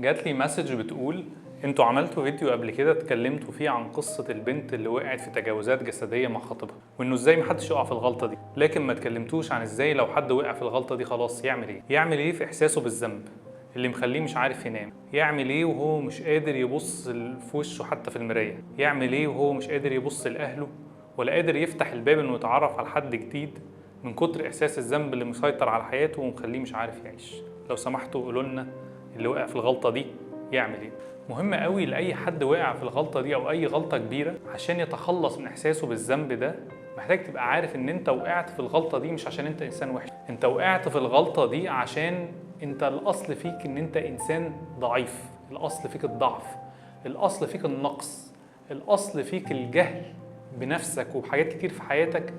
جات لي message بتقول انتوا عملتوا فيديو قبل كده اتكلمتوا فيه عن قصة البنت اللي وقعت في تجاوزات جسدية مع خطيبها، وانه ازاي محدش يقع في الغلطة دي، لكن ما اتكلمتوش عن ازاي لو حد وقع في الغلطة دي خلاص يعمل ايه؟ يعمل ايه في احساسه بالذنب اللي مخليه مش عارف ينام؟ يعمل ايه وهو مش قادر يبص في وشه حتى في المراية؟ يعمل ايه وهو مش قادر يبص لأهله ولا قادر يفتح الباب انه يتعرف على حد جديد من كتر احساس الذنب اللي مسيطر على حياته ومخليه مش عارف يعيش؟ لو سمحتوا قولوا لنا اللي وقع في الغلطة دي يعمل ايه؟ مهم قوي لأي حد وقع في الغلطة دي أو أي غلطة كبيرة عشان يتخلص من إحساسه بالذنب ده، محتاج تبقى عارف إن أنت وقعت في الغلطة دي مش عشان أنت إنسان وحش، أنت وقعت في الغلطة دي عشان أنت الأصل فيك إن أنت إنسان ضعيف، الأصل فيك الضعف، الأصل فيك النقص، الأصل فيك الجهل بنفسك وبحاجات كتير في حياتك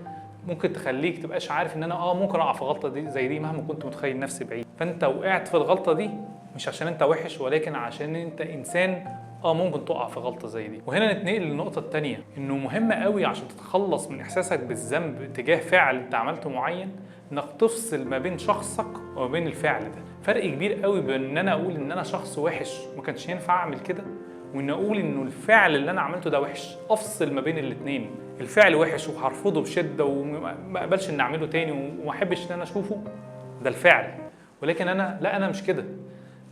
ممكن تخليك تبقاش عارف إن أنا ممكن أقع في غلطة دي زي دي مهما كنت متخيل نفسي بعيد. فأنت وقعت في الغلطة دي مش عشان انت وحش، ولكن عشان انت انسان ممكن تقع في غلطه زي دي. وهنا نتنقل للنقطة الثانية، انه مهم قوي عشان تتخلص من احساسك بالذنب تجاه فعل انت عملته معين، انك تفصل ما بين شخصك وما بين الفعل ده. فرق كبير قوي بين ان انا اقول ان انا شخص وحش وما كانش ينفع اعمل كده، وان اقول انه الفعل اللي انا عملته ده وحش. افصل ما بين الاثنين. الفعل وحش وهرفضه بشده وما اقبلش ان اعمله تاني وما احبش ان انا اشوفه، ده الفعل. ولكن انا لا، انا مش كده،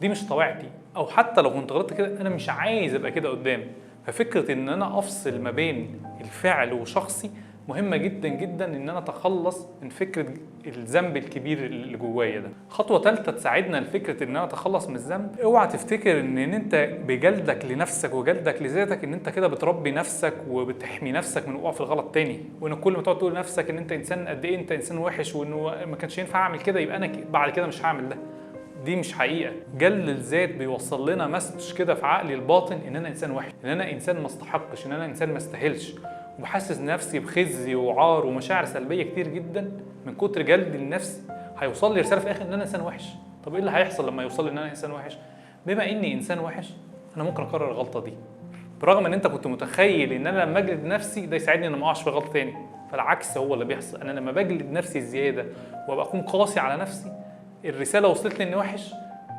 دي مش طبيعتي، او حتى لو كنت غلطت كده انا مش عايز ابقى كده قدام. ففكره ان انا افصل ما بين الفعل وشخصي مهمة جدا جدا، ان انا اتخلص من فكرة الذنب الكبير اللي جوايا ده. خطوة ثالثة تساعدنا لفكرة ان انا اتخلص من الذنب، اوعى تفتكر ان انت بجلدك لنفسك وجلدك لذاتك ان انت كده بتربي نفسك وبتحمي نفسك من الوقوع في الغلط تاني، وان كل ما تقعد تقول لنفسك ان انت انسان قد ايه، انت انسان وحش، وانه ما كانش ينفع اعمل كده يبقى انا بعد كده مش هعمل ده. دي مش حقيقة. جلد الذات بيوصل لنا message كده في عقلي الباطن ان انا انسان وحش، ان انا انسان ما استحقش، ان انا انسان ما استاهلش، وبحسس نفسي بخزي وعار ومشاعر سلبية كتير جدا من كتر جلد النفس. هيوصل لي رسالة في الاخر ان انا انسان وحش. طب ايه اللي هيحصل لما يوصل لي ان انا انسان وحش؟ بما اني انسان وحش انا ممكن اكرر الغلطة دي، برغم ان انت كنت متخيل ان انا لما اجلد نفسي ده يساعدني ان ما اقعش في غلطه تاني، فالعكس هو اللي بيحصل. انا لما بجلد نفسي زيادة وابقى اكون قاسي على نفسي، الرسالة وصلت لي اني وحش،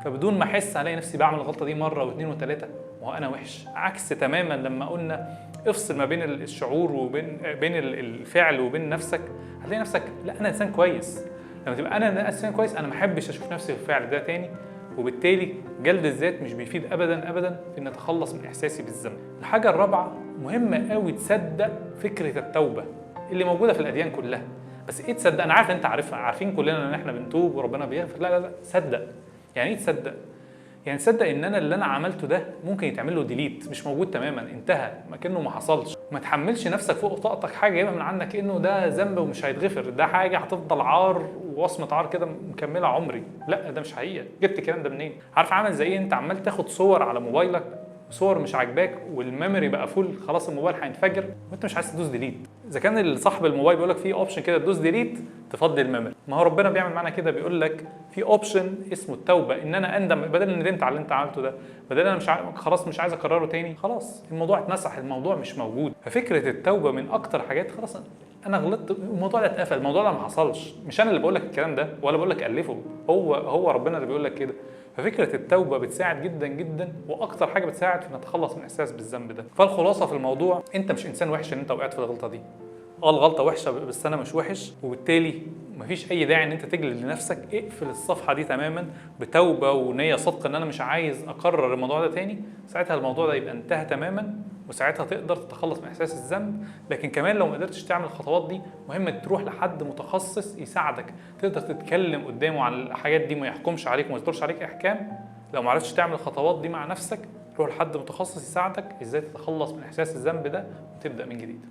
فبدون ما احس الاقي نفسي بعمل الغلطة دي مرة واثنين وثلاثة وهو انا وحش. عكس تماما لما قلنا افصل ما بين الشعور وبين بين الفعل وبين نفسك، هتلاقي نفسك لا انا انسان كويس. لما تبقى انا انسان كويس انا ما احبش اشوف نفسي في الفعل ده تاني، وبالتالي جلد الذات مش بيفيد ابدا ابدا في ان اتخلص من احساسي بالذنب. الحاجة الرابعة مهمة قوي، تصدق فكرة التوبة اللي موجودة في الاديان كلها. بس ايه تصدق؟ انا عارف انت عارفها، عارفين كلنا ان احنا بنتوب وربنا بيغفر. لا لا لا، صدق. يعني ايه تصدق؟ يعني تصدق ان انا اللي انا عملته ده ممكن يتعمل له delete، مش موجود تماما، انتهى، ما كأنه ما حصلش. ما تحملش نفسك فوق طاقتك حاجة جايبها من عندك انه ده ذنب ومش هيتغفر، ده حاجة هتفضل عار ووصمه عار كده مكملة عمري. لا، ده مش حقيقة. جبت الكلام ده منين؟ عارف عامل زي ايه؟ انت عمال تاخد صور على موبايلك، صور مش عاجباك وال memory بقى full، خلاص الموبايل هينفجر وانت مش عايز تدوس delete. اذا كان صاحب الموبايل بيقول لك في option كده تدوس delete تفضي ال memory، ما هو ربنا بيعمل معانا كده، بيقول لك في option اسمه التوبة، ان انا اندم بدل ان ندمت على اللي انت عملته ده، بدل انا مش خلاص مش عايز اكرره تاني، خلاص الموضوع اتمسح، الموضوع مش موجود. ففكره التوبة من اكتر حاجات، خلاص انا غلطت، الموضوع ده اتقفل، الموضوع ده ما حصلش، مش انا اللي بقول لك الكلام ده ولا بقول لك الفه، هو ربنا اللي بيقول لك كده. ففكره التوبة بتساعد جدا جدا، واكتر حاجة بتساعد في نتخلص من احساس بالذنب ده. فالخلاصة في الموضوع، انت مش انسان وحش ان انت وقعت في الغلطة دي. الغلطة وحشة بس انا مش وحش، وبالتالي مفيش اي داعي ان انت تجلد لنفسك. اقفل الصفحة دي تماما بتوبة ونيه صادقة ان انا مش عايز اكرر الموضوع ده تاني. ساعتها الموضوع ده يبقى انتهى تماما، وساعتها تقدر تتخلص من احساس الذنب. لكن كمان لو ما قدرتش تعمل الخطوات دي، مهم تروح لحد متخصص يساعدك، تقدر تتكلم قدامه عن الحاجات دي، ما يحكمش عليك وما يصدرش عليك احكام. لو ما عرفتش تعمل الخطوات دي مع نفسك، روح لحد متخصص يساعدك ازاي تتخلص من احساس الذنب ده وتبدا من جديد.